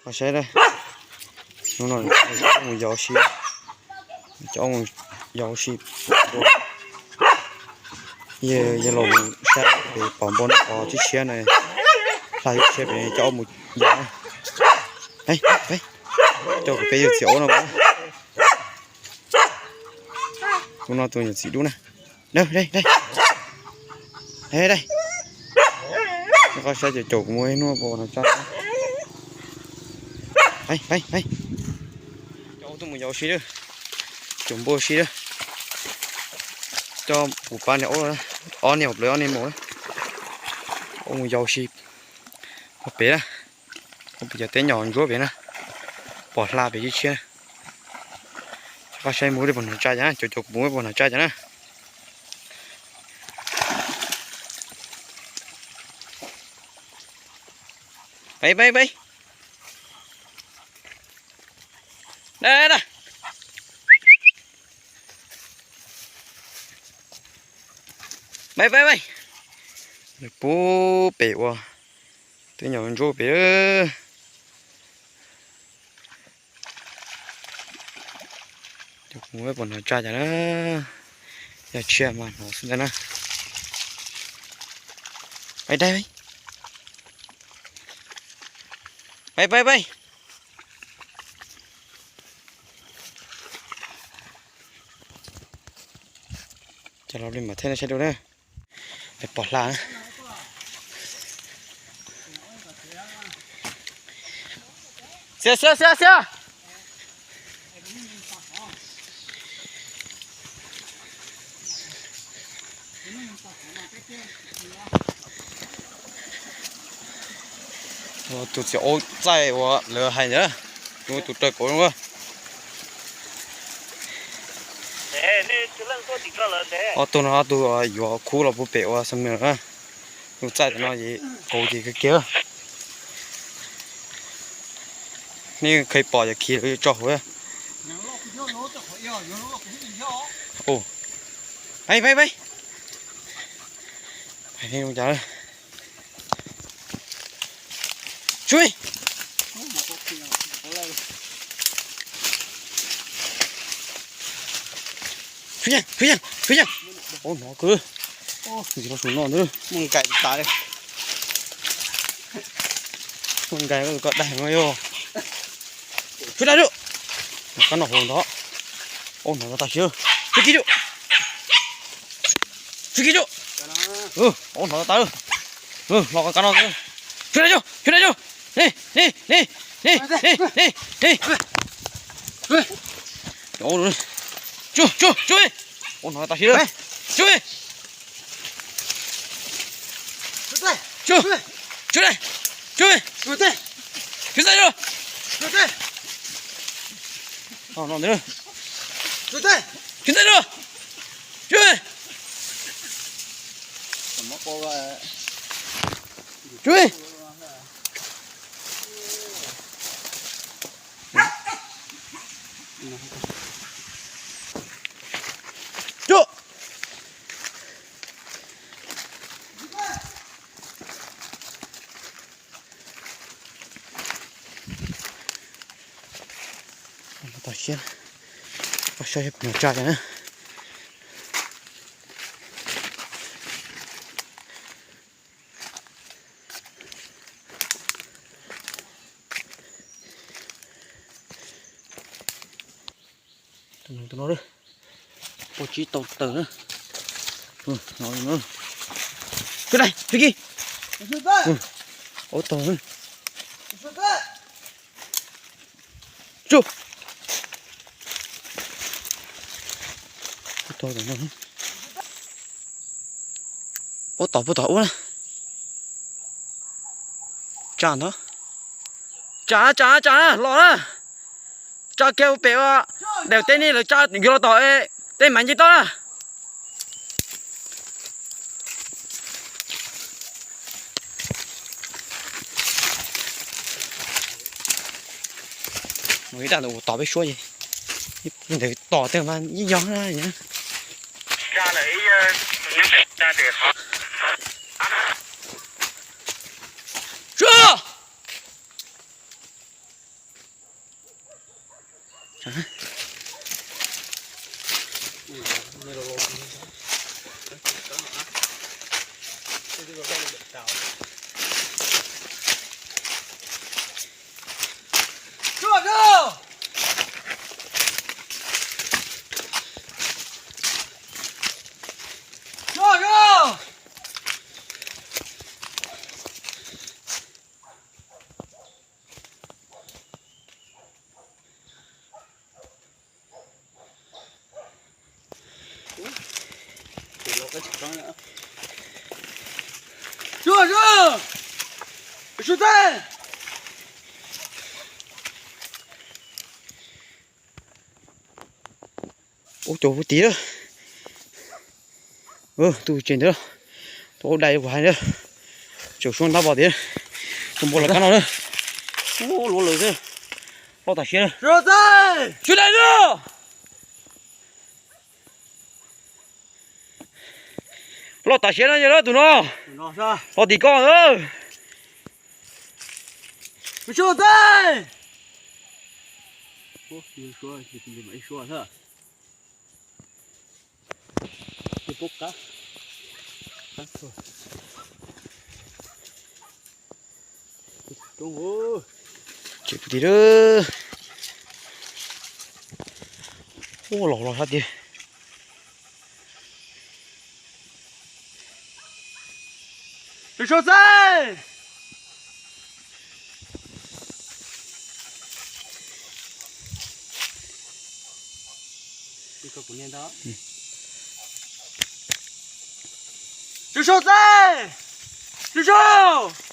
Pab saib, hnub no cov mus yos si, cov mus yos si, yog yog los mus saib pem pom npua no pom tshiab tshiab na, hla tshiab pem cov mus yos na. Coj kuv peb yawg txiv aub no mas, tus no tus niam txiv dub na. Dai, dai, dai, dai, dai. Koj saib caum caum kuv mus ib hnub pom no tsa. Cov aub tuaj mus yos si lawm, caum npua si lawm. Coj kuv pab niag aub, ob niag plaws ob niag mus, aub mus yos si pog pem na, pog pem cov teb nyom ntsuab pem na, pom hla pem tshiab tshiab. Koj saib mus li pog no tsa cas na, caum caum kuv mus pog no tsa cas na. Peb, peb, peb. Dai, dai, dai. Peb, peb, peb. Pub pem ua teb nyom ntsuab pem. Cov kuv mus pog no tsa cas na, yog tshiab mas hnov xwb ntag na. Peb, dai, peb, peb, peb. Coj los li mam thaij nej saib dua na. Pom hla na. Xiab, xiab, xiab, xiab. Tus txiv aub txaij uas lawv hais ntawd, tus raws kauv zoo. Ob tug no ob tug yuav khub los puag pem ua xam nws na. Tus txaij no ces kauv ces kawg kiag. Nej kheev pom yog khi lawv yuav tso hauv. Peb, peb, peb. Tsuj, tsuj yeej, tsuj yeej, tsuj yeej. Ub, hnov kawg. Ntxiv los su no ntag. Muaj nkais tas li. Muaj nkais koj daig no yog. Tsuj dai lawm. Kab no hauv ntag. Ub, hnov tas tas li. Tsuj kiag lawm. Tsuj kiag lawm. Ub, hnov tas tas lawm. Los kab no. Tsuj dai lawm, tsuj dai lawm. Ni, ni, ni, ni, ni, ni, ni. Tsuj, tsuj, tsuj. Ub, hnov tas tas li. Tsuj. Tsuj, tsuj dai, tsuj, tsuj dai, tsuj dai lawm. Ub, no ntag. Tsuj dai lawm. Tsuj. Tsuj. Tsuj. Tam siab, koj saib pog no tsa na. Tus no, tus no, ua tsib tau taws na. Tsuj dai, tsuj kiag. Ub, tau. Tsuj. Ub, tau, ub, tau, ub na. Tsa ntag. Tsa, tsa, tsa los na. Tsa kiag ua pem ua, daim teb ni lawv tsa yuav los tom tej mas nce toj na. Mus ib daj ntawd ua tom peb suab ces ntawd tom tej mas ib yog na. Suab. Ua cov pub tid, tus tseem ntawd, tus dais kuv hais ntawd, tseem suab ntab pom tias tus npua los kab no na, ua luav lawm xwb, loj tas siab na. Sawv daws na, loj tas siab no yog tus no, los tim koj na. Tseem pub tid, ua los los sab tid. Tsuj Sau txaij! Tsuj Sau!